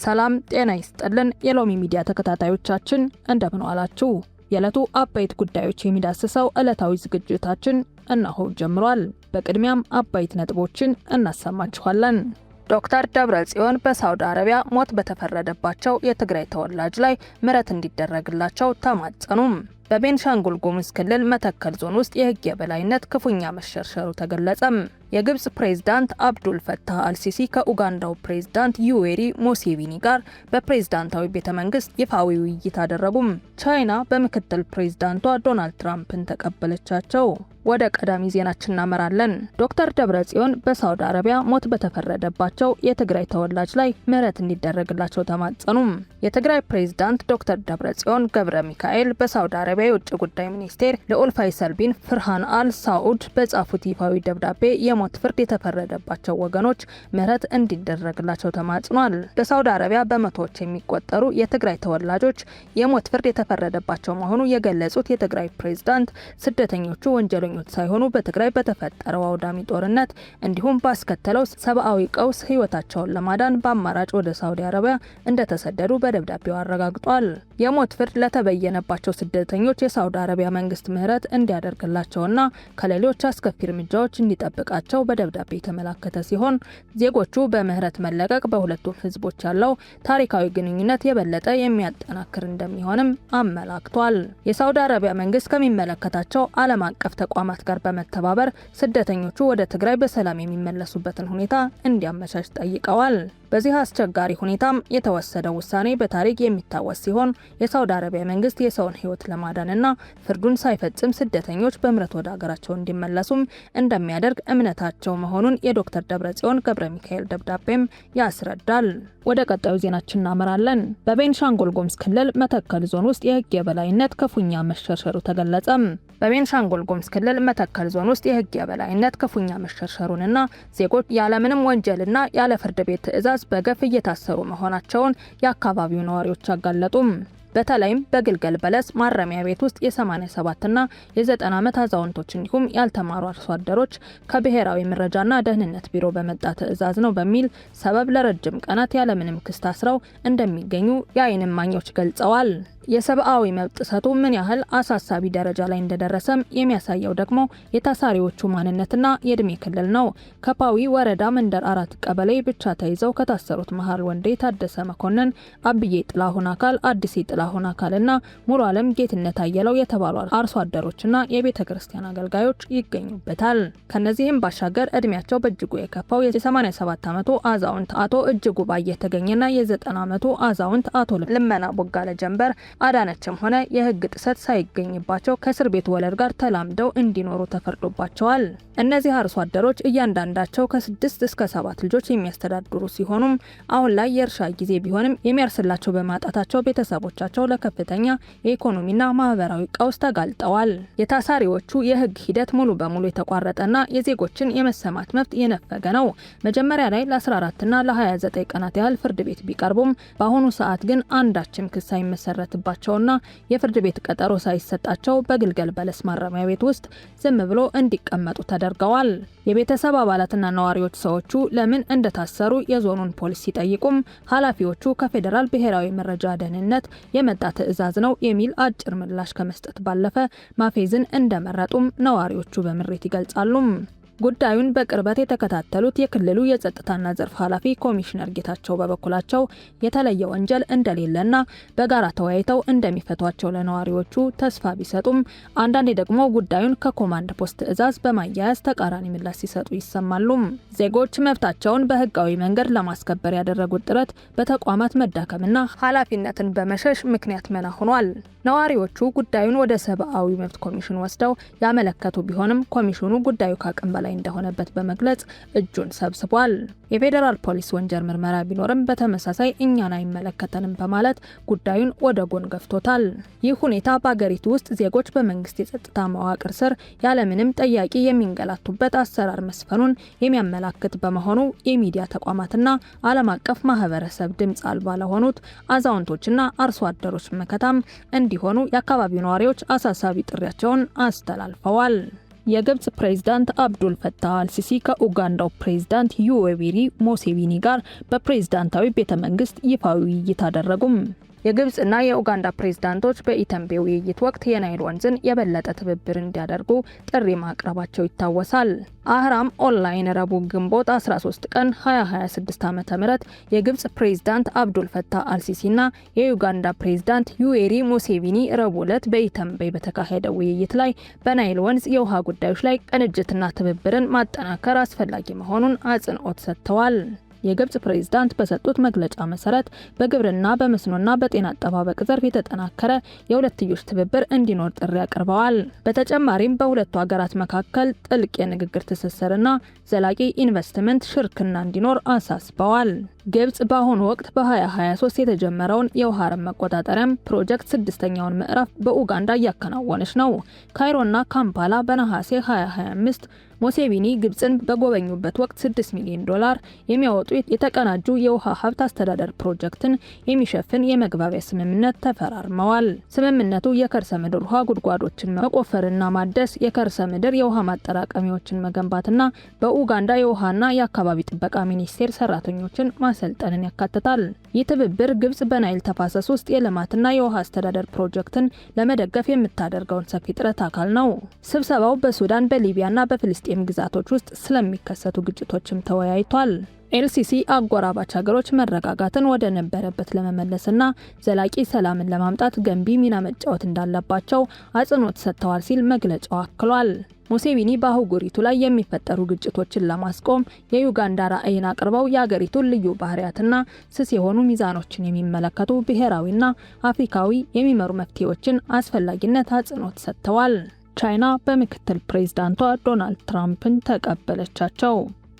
ሰላም ጤና ይስጥልን። የሎሚ ሚዲያ ተከታታዮቻችን፣ እንደምን ዋላችሁ? የዕለቱ አበይት ጉዳዮች የሚዳስሰው ዕለታዊ ዝግጅታችን እነሆ ጀምሯል። በቅድሚያም አበይት ነጥቦችን እናሰማችኋለን። ዶክተር ደብረ ጽዮን በሳውዲ አረቢያ ሞት በተፈረደባቸው የትግራይ ተወላጅ ላይ ምህረት እንዲደረግላቸው ተማጸኑም። በቤንሻንጉል ጉሙዝ ክልል መተከል ዞን ውስጥ የሕግ የበላይነት ክፉኛ መሸርሸሩ ተገለጸም። የግብጽ ፕሬዝዳንት አብዱል ፈታህ አልሲሲ ከኡጋንዳው ፕሬዝዳንት ዩዌሪ ሙሴቪኒ ጋር በፕሬዝዳንታዊ ቤተ መንግስት ይፋዊ ውይይት አደረጉም። ቻይና በምክትል ፕሬዝዳንቷ ዶናልድ ትራምፕን ተቀበለቻቸው። ወደ ቀዳሚ ዜናችን እናመራለን። ዶክተር ደብረጽዮን በሳውዲ አረቢያ ሞት በተፈረደባቸው የትግራይ ተወላጅ ላይ ምህረት እንዲደረግላቸው ተማጸኑም። የትግራይ ፕሬዝዳንት ዶክተር ደብረጽዮን ገብረ ሚካኤል በሳውዲ አረቢያ የውጭ ጉዳይ ሚኒስቴር ልዑል ፋይሰል ቢን ፍርሃን አል ሳኡድ በጻፉት ይፋዊ ደብዳቤ የሞት ፍርድ የተፈረደባቸው ወገኖች ምህረት እንዲደረግላቸው ተማጽኗል። በሳውዲ አረቢያ በመቶዎች የሚቆጠሩ የትግራይ ተወላጆች የሞት ፍርድ የተፈረደባቸው መሆኑ የገለጹት የትግራይ ፕሬዝዳንት ስደተኞቹ ወንጀለኞች ሳይሆኑ በትግራይ በተፈጠረው አውዳሚ ጦርነት እንዲሁም ባስከተለው ሰብአዊ ቀውስ ህይወታቸውን ለማዳን በአማራጭ ወደ ሳውዲ አረቢያ እንደተሰደዱ በደብዳቤው አረጋግጧል። የሞት ፍርድ ለተበየነባቸው ስደተኞች የሳውዲ አረቢያ መንግስት ምህረት እንዲያደርግላቸውና ከሌሎች አስከፊ እርምጃዎች እንዲጠብቃቸው በደብዳቤ የተመላከተ ሲሆን፣ ዜጎቹ በምህረት መለቀቅ በሁለቱም ህዝቦች ያለው ታሪካዊ ግንኙነት የበለጠ የሚያጠናክር እንደሚሆንም አመላክቷል። የሳውዲ አረቢያ መንግስት ከሚመለከታቸው ዓለም አቀፍ ተቋማት ጋር በመተባበር ስደተኞቹ ወደ ትግራይ በሰላም የሚመለሱበትን ሁኔታ እንዲያመቻች ጠይቀዋል። በዚህ አስቸጋሪ ሁኔታም የተወሰደው ውሳኔ በታሪክ የሚታወስ ሲሆን፣ የሳውዲ አረቢያ መንግስት የሰውን ህይወት ለማዳንና ፍርዱን ሳይፈጽም ስደተኞች በምህረት ወደ ሀገራቸው እንዲመለሱም እንደሚያደርግ እምነታቸው መሆኑን የዶክተር ደብረጽዮን ገብረ ሚካኤል ደብዳቤም ያስረዳል። ወደ ቀጣዩ ዜናችን እናመራለን። በቤንሻንጉል ጉሙዝ ክልል መተከል ዞን ውስጥ የህግ የበላይነት ክፉኛ መሸርሸሩ ተገለጸም። በቤንሻንጉል ጉሙዝ ክልል መተከል ዞን ውስጥ የህግ የበላይነት ክፉኛ መሸርሸሩንና ዜጎች ያለምንም ወንጀልና ያለ ፍርድ ቤት ትዕዛዝ በገፍ እየታሰሩ መሆናቸውን የአካባቢው ነዋሪዎች አጋለጡም። በተለይም በግልገል በለስ ማረሚያ ቤት ውስጥ የ87ና የ90 ዓመት አዛውንቶች እንዲሁም ያልተማሩ አርሶ አደሮች ከብሔራዊ መረጃና ደህንነት ቢሮ በመጣ ትዕዛዝ ነው በሚል ሰበብ ለረጅም ቀናት ያለምንም ክስ ታስረው እንደሚገኙ የዓይን እማኞች ገልጸዋል። የሰብአዊ መብት ጥሰቱ ምን ያህል አሳሳቢ ደረጃ ላይ እንደደረሰም የሚያሳየው ደግሞ የታሳሪዎቹ ማንነትና የእድሜ ክልል ነው። ከፓዊ ወረዳ መንደር 4 ቀበሌ ብቻ ተይዘው ከታሰሩት መሀል ወንዴ ታደሰ መኮንን፣ አብዬ ጥላሁን አካል፣ አዲሴ ጥላሁን አካልና ሙሉ አለም ጌትነት አየለው የተባሉ አርሶ አደሮችና የቤተ ክርስቲያን አገልጋዮች ይገኙበታል። ከነዚህም ባሻገር እድሜያቸው በእጅጉ የከፋው የ87 ዓመቱ አዛውንት አቶ እጅጉ ባየ ተገኘና የ90 ዓመቱ አዛውንት አቶ ልመና ቦጋለ ጀንበር አዳነችም ሆነ የህግ ጥሰት ሳይገኝባቸው ከእስር ቤት ወለል ጋር ተላምደው እንዲኖሩ ተፈርዶባቸዋል። እነዚህ አርሶ አደሮች እያንዳንዳቸው ከስድስት እስከ ሰባት ልጆች የሚያስተዳድሩ ሲሆኑም፣ አሁን ላይ የእርሻ ጊዜ ቢሆንም የሚያርስላቸው በማጣታቸው ቤተሰቦቻቸው ለከፍተኛ የኢኮኖሚና ማህበራዊ ቀውስ ተጋልጠዋል። የታሳሪዎቹ የህግ ሂደት ሙሉ በሙሉ የተቋረጠና የዜጎችን የመሰማት መብት የነፈገ ነው። መጀመሪያ ላይ ለ14ና ለ29 ቀናት ያህል ፍርድ ቤት ቢቀርቡም፣ በአሁኑ ሰዓት ግን አንዳችም ክስ ሳይመሰረትባቸውና የፍርድ ቤት ቀጠሮ ሳይሰጣቸው በግልገል በለስ ማረሚያ ቤት ውስጥ ዝም ብሎ እንዲቀመጡ ተደርገዋል። የቤተሰብ አባላትና ነዋሪዎች ሰዎቹ ለምን እንደታሰሩ የዞኑን ፖሊስ ሲጠይቁም፣ ኃላፊዎቹ ከፌዴራል ብሔራዊ መረጃ ደህንነት የመጣ ትዕዛዝ ነው የሚል አጭር ምላሽ ከመስጠት ባለፈ ማፌዝን እንደመረጡም ነዋሪዎቹ በምሬት ይገልጻሉ። ጉዳዩን በቅርበት የተከታተሉት የክልሉ የጸጥታና ዘርፍ ኃላፊ ኮሚሽነር ጌታቸው በበኩላቸው፣ የተለየ ወንጀል እንደሌለና በጋራ ተወያይተው እንደሚፈቷቸው ለነዋሪዎቹ ተስፋ ቢሰጡም፣ አንዳንዴ ደግሞ ጉዳዩን ከኮማንድ ፖስት ትዕዛዝ በማያያዝ ተቃራኒ ምላሽ ሲሰጡ ይሰማሉ። ዜጎች መብታቸውን በህጋዊ መንገድ ለማስከበር ያደረጉት ጥረት በተቋማት መዳከምና ኃላፊነትን በመሸሽ ምክንያት መና ሆኗል። ነዋሪዎቹ ጉዳዩን ወደ ሰብአዊ መብት ኮሚሽን ወስደው ያመለከቱ ቢሆንም፣ ኮሚሽኑ ጉዳዩ ከአቅም በላይ እንደሆነበት በመግለጽ እጁን ሰብስቧል። የፌዴራል ፖሊስ ወንጀል ምርመራ ቢኖርም በተመሳሳይ እኛን አይመለከተንም በማለት ጉዳዩን ወደ ጎን ገፍቶታል። ይህ ሁኔታ በአገሪቱ ውስጥ ዜጎች በመንግስት የጸጥታ መዋቅር ስር ያለምንም ጠያቂ የሚንገላቱበት አሰራር መስፈኑን የሚያመላክት በመሆኑ፣ የሚዲያ ተቋማትና ዓለም አቀፍ ማህበረሰብ ድምጽ አልባ ለሆኑት አዛውንቶችና አርሶ አደሮች መከታም እንዲሆኑ የአካባቢው ነዋሪዎች አሳሳቢ ጥሪያቸውን አስተላልፈዋል። የግብጽ ፕሬዝዳንት አብዱል ፈታህ አልሲሲ ከኡጋንዳው ፕሬዝዳንት ዩዌሪ ሙሴቪኒ ጋር በፕሬዝዳንታዊ ቤተ መንግስት ይፋዊ ውይይት አደረጉም። የግብጽና የኡጋንዳ ፕሬዝዳንቶች በኢተንቤ ውይይት ወቅት የናይል ወንዝን የበለጠ ትብብር እንዲያደርጉ ጥሪ ማቅረባቸው ይታወሳል። አህራም ኦንላይን ረቡዕ ግንቦት 13 ቀን 2026 ዓ.ም የግብጽ ፕሬዝዳንት አብዱል ፈታህ አልሲሲና የዩጋንዳ ፕሬዝዳንት ዩዌሪ ሙሴቪኒ ረቡዕ ዕለት በኢተንቤ በተካሄደው ውይይት ላይ በናይል ወንዝ የውሃ ጉዳዮች ላይ ቅንጅትና ትብብርን ማጠናከር አስፈላጊ መሆኑን አጽንኦት ሰጥተዋል። የግብጽ ፕሬዝዳንት በሰጡት መግለጫ መሰረት በግብርና፣ በመስኖና በጤና አጠባበቅ ዘርፍ የተጠናከረ የሁለትዮሽ ትብብር እንዲኖር ጥሪ አቅርበዋል። በተጨማሪም በሁለቱ ሀገራት መካከል ጥልቅ የንግግር ትስስርና ዘላቂ ኢንቨስትመንት ሽርክና እንዲኖር አሳስበዋል። ግብጽ በአሁኑ ወቅት በ2023 የተጀመረውን የውሃ አረም መቆጣጠሪያም ፕሮጀክት ስድስተኛውን ምዕራፍ በኡጋንዳ እያከናወነች ነው። ካይሮና ካምፓላ በነሐሴ 2025 ሙሴቪኒ ግብጽን በጎበኙበት ወቅት 6 ሚሊዮን ዶላር የሚያወጡ የተቀናጁ የውሃ ሀብት አስተዳደር ፕሮጀክትን የሚሸፍን የመግባቢያ ስምምነት ተፈራርመዋል። ስምምነቱ የከርሰ ምድር ውሃ ጉድጓዶችን መቆፈርና ማደስ፣ የከርሰ ምድር የውሃ ማጠራቀሚያዎችን መገንባትና በኡጋንዳ የውሃና የአካባቢ ጥበቃ ሚኒስቴር ሰራተኞችን ማሰልጠንን ያካትታል። ይህ ትብብር ግብጽ በናይል ተፋሰስ ውስጥ የልማትና የውሃ አስተዳደር ፕሮጀክትን ለመደገፍ የምታደርገውን ሰፊ ጥረት አካል ነው። ስብሰባው በሱዳን፣ በሊቢያና በፍልስጤም ግዛቶች ውስጥ ስለሚከሰቱ ግጭቶችም ተወያይቷል። ኤልሲሲ አጎራባች ሀገሮች መረጋጋትን ወደ ነበረበት ለመመለስና ዘላቂ ሰላምን ለማምጣት ገንቢ ሚና መጫወት እንዳለባቸው አጽንኦት ሰጥተዋል ሲል መግለጫው አክሏል። ሙሴቪኒ በአህጉሪቱ ላይ የሚፈጠሩ ግጭቶችን ለማስቆም የዩጋንዳ ራዕይን አቅርበው የአገሪቱን ልዩ ባህሪያትና ስስ የሆኑ ሚዛኖችን የሚመለከቱ ብሔራዊና አፍሪካዊ የሚመሩ መፍትሄዎችን አስፈላጊነት አጽንኦት ሰጥተዋል። ቻይና በምክትል ፕሬዝዳንቷ ዶናልድ ትራምፕን ተቀበለቻቸው።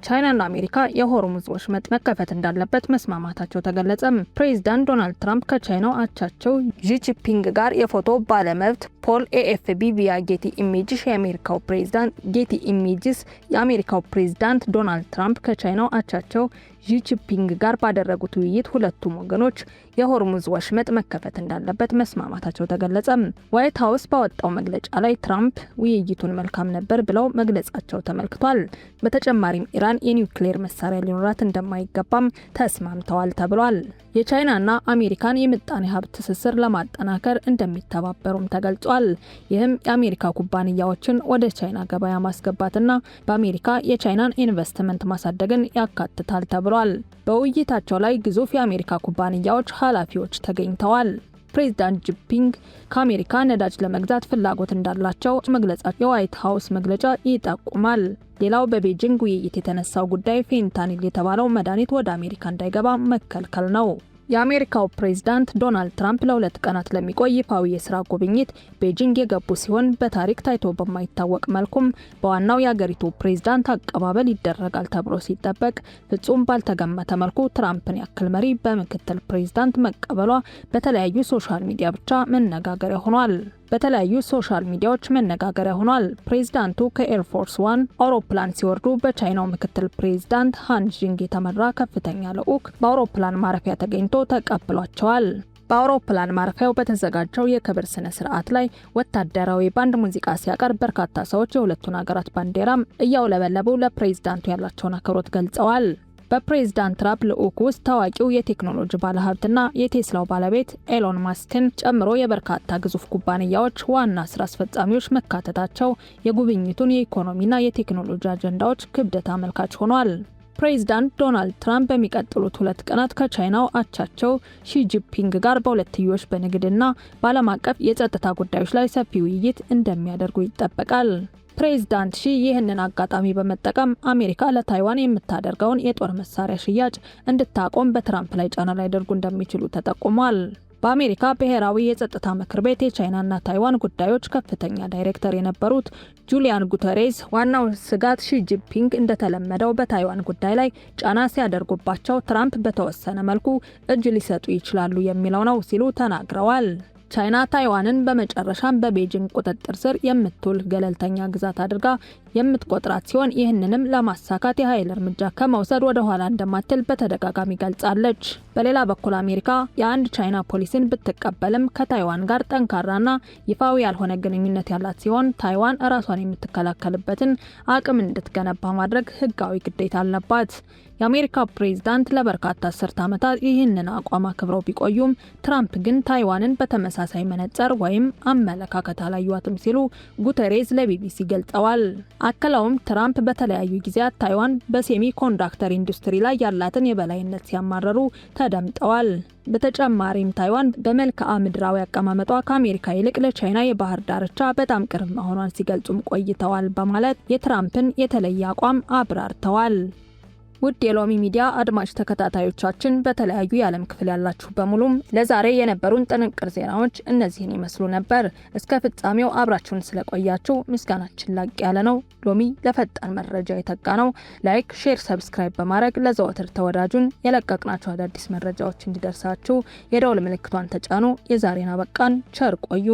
ቻይናና አሜሪካ የሆርሙዝ ወሽመጥ መከፈት እንዳለበት መስማማታቸው ተገለጸም። ፕሬዝዳንት ዶናልድ ትራምፕ ከቻይናው አቻቸው ዢ ጂንፒንግ ጋር የፎቶ ባለመብት ፖል ኤኤፍቢ via Getty Images የአሜሪካው ፕሬዝዳንት Getty Images የአሜሪካው ፕሬዝዳንት ዶናልድ ትራምፕ ከቻይናው አቻቸው ዢ ጂንፒንግ ጋር ባደረጉት ውይይት ሁለቱም ወገኖች የሆርሙዝ ወሽመጥ መከፈት እንዳለበት መስማማታቸው ተገለጸ። ዋይት ሀውስ ባወጣው መግለጫ ላይ ትራምፕ ውይይቱን መልካም ነበር ብለው መግለጻቸው ተመልክቷል። በተጨማሪም ኢራን የኒውክሌር መሳሪያ ሊኖራት እንደማይገባም ተስማምተዋል ተብሏል። የቻይናና አሜሪካን የምጣኔ ሀብት ትስስር ለማጠናከር እንደሚተባበሩም ተገልጿል። ይህም የአሜሪካ ኩባንያዎችን ወደ ቻይና ገበያ ማስገባትና በአሜሪካ የቻይናን ኢንቨስትመንት ማሳደግን ያካትታል ተብሏል። በውይይታቸው ላይ ግዙፍ የአሜሪካ ኩባንያዎች ኃላፊዎች ተገኝተዋል። ፕሬዚዳንት ጂንፒንግ ከአሜሪካ ነዳጅ ለመግዛት ፍላጎት እንዳላቸው መግለጻቸው የዋይት ሀውስ መግለጫ ይጠቁማል። ሌላው በቤጂንግ ውይይት የተነሳው ጉዳይ ፌንታኒል የተባለው መድኃኒት ወደ አሜሪካ እንዳይገባ መከልከል ነው። የአሜሪካው ፕሬዝዳንት ዶናልድ ትራምፕ ለ2 ቀናት ለሚቆይ ይፋዊ የስራ ጉብኝት ቤጂንግ የገቡ ሲሆን በታሪክ ታይቶ በማይታወቅ መልኩም በዋናው የአገሪቱ ፕሬዝዳንት አቀባበል ይደረጋል ተብሎ ሲጠበቅ ፍጹም ባልተገመተ መልኩ ትራምፕን ያክል መሪ በምክትል ፕሬዝዳንት መቀበሏ በተለያዩ social media ብቻ መነጋገሪያ ሆኗል። በተለያዩ social media ዎች መነጋገሪያ ሆኗል። ፕሬዝዳንቱ ከኤርፎርስ ዋን አውሮፕላን ሲወርዱ በቻይናው ምክትል ፕሬዝዳንት ሃን ዢንግ የተመራ ከፍተኛ ልዑክ በአውሮፕላን ማረፊያ ተገኝቶ ተቀብሏቸዋል። በአውሮፕላን ማረፊያው በተዘጋጀው የክብር ስነ ስርዓት ላይ ወታደራዊ ባንድ ሙዚቃ ሲያቀርብ በርካታ ሰዎች የሁለቱን ሀገራት ባንዲራም እያውለበለቡ ለፕሬዝዳንቱ ያላቸውን አክብሮት ገልጸዋል። በፕሬዝዳንት ትራምፕ ልዑክ ውስጥ ታዋቂው የቴክኖሎጂ ባለሀብትና የቴስላው ባለቤት ኤሎን ማስክን ጨምሮ የበርካታ ግዙፍ ኩባንያዎች ዋና ስራ አስፈጻሚዎች መካተታቸው የጉብኝቱን የኢኮኖሚና የቴክኖሎጂ አጀንዳዎች ክብደት አመልካች ሆኗል። ፕሬዝዳንት ዶናልድ ትራምፕ በሚቀጥሉት 2 ቀናት ከቻይናው አቻቸው ሺ ጂንፒንግ ጋር በሁለትዮሽ በንግድና በዓለም አቀፍ የጸጥታ ጉዳዮች ላይ ሰፊ ውይይት እንደሚያደርጉ ይጠበቃል። ፕሬዝዳንት ሺ ይህንን አጋጣሚ በመጠቀም አሜሪካ ለታይዋን የምታደርገውን የጦር መሳሪያ ሽያጭ እንድታቆም በትራምፕ ላይ ጫና ሊያደርጉ እንደሚችሉ ተጠቁሟል። በአሜሪካ ብሔራዊ የጸጥታ ምክር ቤት የቻይናና ታይዋን ጉዳዮች ከፍተኛ ዳይሬክተር የነበሩት ጁሊያን ጉተሬዝ ዋናው ስጋት ሺ ጂንፒንግ እንደተለመደው በታይዋን ጉዳይ ላይ ጫና ሲያደርጉባቸው ትራምፕ በተወሰነ መልኩ እጅ ሊሰጡ ይችላሉ የሚለው ነው ሲሉ ተናግረዋል። ቻይና ታይዋንን በመጨረሻም በቤጂንግ ቁጥጥር ስር የምትውል ገለልተኛ ግዛት አድርጋ የምትቆጥራት ሲሆን፣ ይህንንም ለማሳካት የኃይል እርምጃ ከመውሰድ ወደ ኋላ እንደማትል በተደጋጋሚ ገልጻለች። በሌላ በኩል አሜሪካ የአንድ ቻይና ፖሊሲን ብትቀበልም ከታይዋን ጋር ጠንካራና ይፋዊ ያልሆነ ግንኙነት ያላት ሲሆን፣ ታይዋን ራሷን የምትከላከልበትን አቅም እንድትገነባ ማድረግ ሕጋዊ ግዴታ አለባት። የአሜሪካ ፕሬዝዳንት ለበርካታ አስርት ዓመታት ይህንን አቋም አክብረው ቢቆዩም፣ ትራምፕ ግን ታይዋንን በተመሳሳይ መነጽር ወይም አመለካከት አላዩዋትም ሲሉ ጉተሬዝ ለቢቢሲ ገልጸዋል። አክለውም ትራምፕ በተለያዩ ጊዜያት ታይዋን በ semiconductor ኢንዱስትሪ ላይ ያላትን የበላይነት ሲያማርሩ ተደምጠዋል። በተጨማሪም ታይዋን በመልክዓ ምድራዊ አቀማመጧ ከአሜሪካ ይልቅ ለቻይና የባህር ዳርቻ በጣም ቅርብ መሆኗን ሲገልጹም ቆይተዋል በማለት የትራምፕን የተለየ አቋም አብራርተዋል። ውድ የሎሚ ሚዲያ አድማጭ ተከታታዮቻችን፣ በተለያዩ የዓለም ክፍል ያላችሁ በሙሉም ለዛሬ የነበሩን ጥንቅር ዜናዎች እነዚህን ይመስሉ ነበር። እስከ ፍጻሜው አብራችሁን ስለቆያችሁ ምስጋናችን ላቅ ያለ ነው። ሎሚ ለፈጣን መረጃ የተጋ ነው። Like፣ share፣ subscribe በማድረግ ለዘወትር ተወዳጁን የለቀቅናቸው አዳዲስ መረጃዎች እንዲደርሳችሁ የደውል ምልክቷን ተጫኑ። የዛሬን አበቃን። ቸር ቆዩ።